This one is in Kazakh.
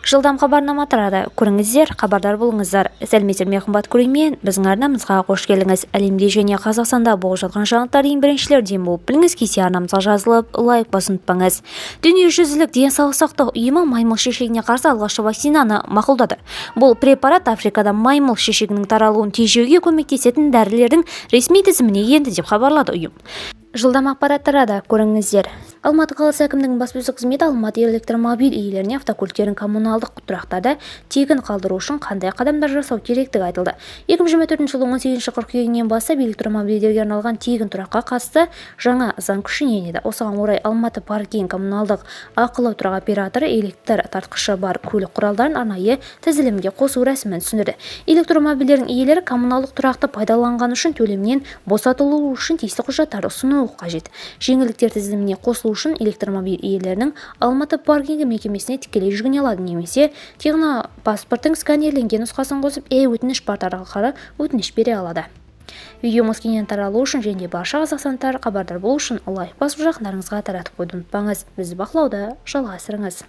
Жылдам хабарнама тарады. Көріңіздер, хабардар болыңыздар. Сәлеметсіздер ме, қымбат көрермен? Біздің арнамызға қош келдіңіз. Әлемде және Қазақстанда болып жатқан жаңалықтар ең біріншілерден болып білгіңіз келсе, арнамызға жазылып, лайк басуды ұмытпаңыз. Дүниежүзілік денсаулық сақтау ұйымы маймыл шешегіне қарсы алғашқы вакцинаны мақұлдады. Бұл препарат Африкада маймыл шешегінің таралуын тежеуге көмектесетін дәрілердің ресми тізіміне енді, деп хабарлады ұйым. Жылдам ақпарат тарады. Көріңіздер. Алматы қаласы әкімдігінің баспасөз қызметі Алматы электромобиль иелеріне автокөліктерін коммуналдық тұрақтарда тегін қалдыру үшін қандай қадамдар жасау керектігі айтылды. 2024 жылдың 18 қыркүйегінен бастап электромобильдерге арналған тегін тұраққа қатысты жаңа заң күшіне енеді. Осыған орай Алматы паркинг коммуналдық ақылы тұрақ операторы электр тартқышы бар көлік құралдарын арнайы тізілімге қосу рәсімін түсіндірді. Электромобильдердің иелері коммуналдық тұрақты пайдаланғаны үшін төлемнен босатылуы үшін тиісті құжаттарды ұсынуы қажет. Жеңілдіктер тізіліміне қосылу үшін электромобиль иелерінің Алматы паркингі мекемесіне тікелей жүгіне алады немесе технопаспорттың сканерленген нұсқасын қосып, е-өтініш порталы арқылы өтініш бере алады. Видеомыз кеңінен таралу үшін және барша қазақстандықтар хабардар болу үшін лайк басып, жақындарыңызға таратып қоюды ұмытпаңыз. Бізді бақылауды жалғастырыңыз.